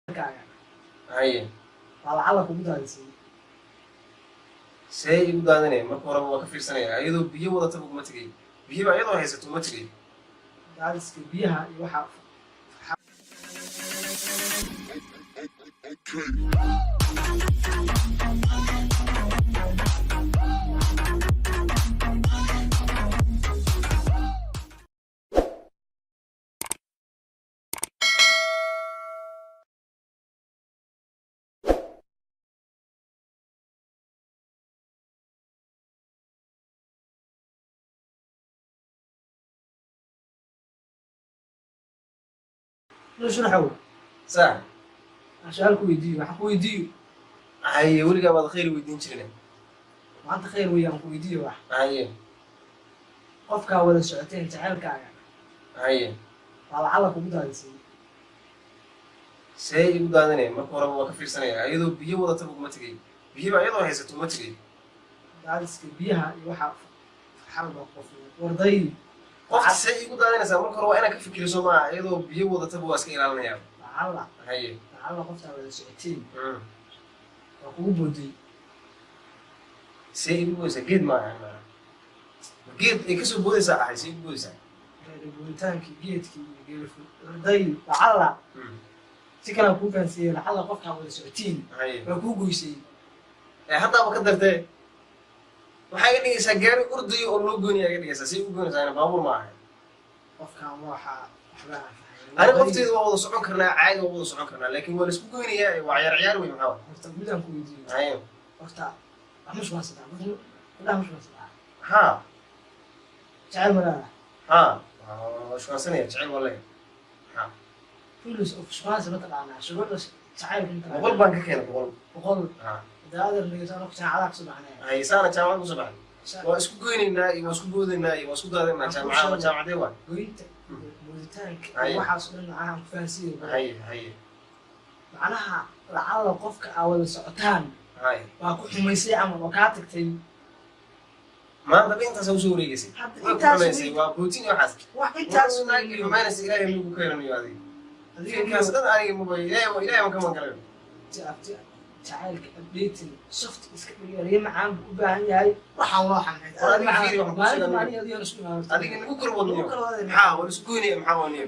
Jacaylkaaga Haye. waa lacala kugu daadisay. See igu daadinaya? Marka horeba waa ka fiirsanaya, iyadoo biyo wadataba uma tegay, biyoba iyadoo haysato uma tegay. Daadiska biyaha iyo waxa. Sharaxow. Sax. Aan su-aal ku weydiiyo, waxaan ku weydiiyo. Haye, weligaa baad khayr weydiin jirin. Maanta khayr weeye, aan ku weydiiyo wax. Haye. Qofkaa wada socoteen jacaylkaaga Haye. waa lacala kugu daadisay. See igu daadinaya? Marka horeba waa ka fiirsanaya, iyadoo biyo wadataba uma tegay, biyoba iyadoo haysato uma tegay. Daadiska biyaha iyo waxa farxalba qof warday. Qofka see igu daadinaysaa? Marka hore waa inaad ka fikiriso maaha, iyadoo biyo wadataba waa iska ilaalinaya. Lacala. Haye. Lacala qoftaa wada socoteen waa kugu booday. See igu boodaysaa? Geed maaha, geed ay kasoo boodaysaa ahay, see igu boodaysaa? Booditaankii geedkii iyo geelfu warday, lacala si kalaan kuu fahansiiyey, lacala qofkaa wada socotiin Haye. waa kuu goysay. Haddaaba ka dartee, waxaa iga dhigaysaa gaari ordayo oo loo goynaya iga dhigaysaa. See igu goynaysaa? Baabuur ma ahay. Qofkaan waxaa waxba aan fahmin. Ani qofteeda waa wada socon karnaa, caadi waa wada socon karnaa, laakiin waa laisku goynayaa, waa ciyaar ciyaar wey, maxaa? Horta midaan ku weydiiyo. Haye. Horta wax ma shubansataa? Gabdhaha ma shubansataa? Ha. Jacayl ma leedahay? Ha, waa shukaansanaya, jecel waa leeyahay. Rules of shubansi ma taqaanaa? Shuruucda jacaylka ma taqaanaa? 100 baan ka keenay, 100. 100. Ha. Haddaa dhegeyso, anaku jaamacadaha kasoo baxnay. Haye, saana jaamacad kusoo baxay, waa isku goynaynaa iyo waa isku boodaynaa iyo waa isku daadaynaa, jaamacada waa jaamacadee waa. Goynta iyo booditaanka Haye. iyo waxaas oo dhan macnaha aan ku fahansiiyo. Haye haye. Macnaha lacala qofka aa wada socotaan Haye. waa ku xumaysay camal oo kaa tagtay. Maanta ba intaasa usoo wareegaysay? Hadda way ku intaas xumaysay, waa bootin iyo waxaas. Wax intaas. Naagii xumaynaysa Ilaahay migu keenanayo adiga? Adiga Fikirkaas dhan aniga maba Ilaahay ma ka magan. Jacaylka updating soft iska dhigay, macaan buu u baahan yahay, waxaan loo xanxay. War adiga fiiri, waxaan kuu maalinta sheegaa. Maalin adiga isku imaado. Adiga nagu kor wadniyo. Nagu kor wadniyo. Maxaa waa isku goynaya? Maxaa waa niyo?